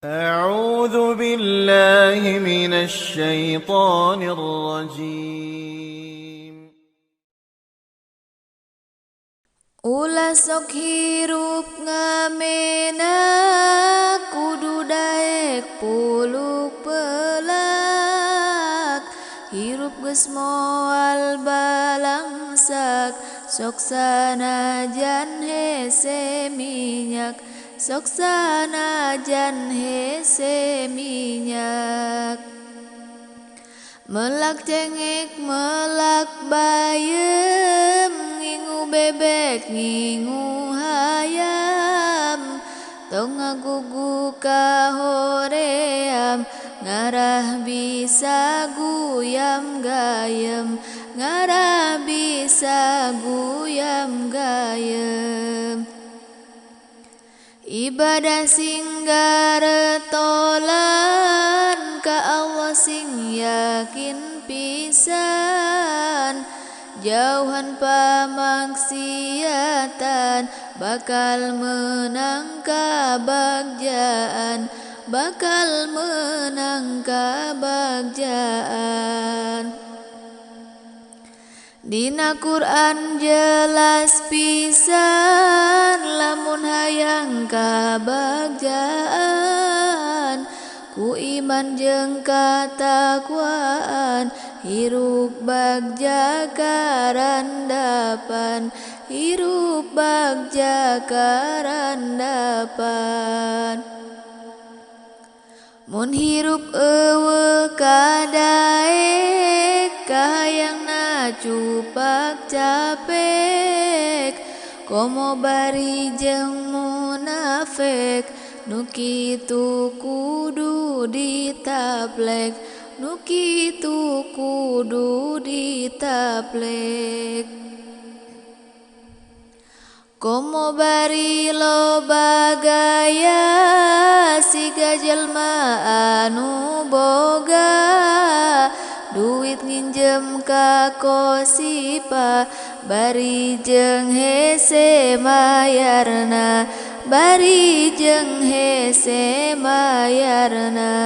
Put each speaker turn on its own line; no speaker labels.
أعوذ بالله من الشيطان الرجيم.
Ulah sok hirup ngamena, kudu daek puluk pelak. Hirup geus moal balangsak, sok sanajan hese minyak, sok sanajan hese minyak. Melak cengek melak bayem, ngingu bebek ngingu hayam. Tong ngagugu kahoream, ngarah bisa guyam gayem, ngarah bisa guyam gayem. Ibadah sing garetolan, ka Allah sing yakin pisan. Jauhan pamaksiatan, bakal menang kabagjaan, bakal menang kabagjaan. Dina Quran jelas pisan, lamun hayang kabagjaan. Ku iman jeung katakwaan, hirup bagja karandapan, hirup bagja karandapan. Mun hirup eueuh kadaek, kahayangna cupak capek. Komo bari jeung munafik, nu kitu kudu ditaplek, nu kitu kudu ditaplek. Komo bari loba gaya, siga jelma anu boga duit nginjem ka kosipa, bari jeung hese mayarna, bari jeung hese mayarna.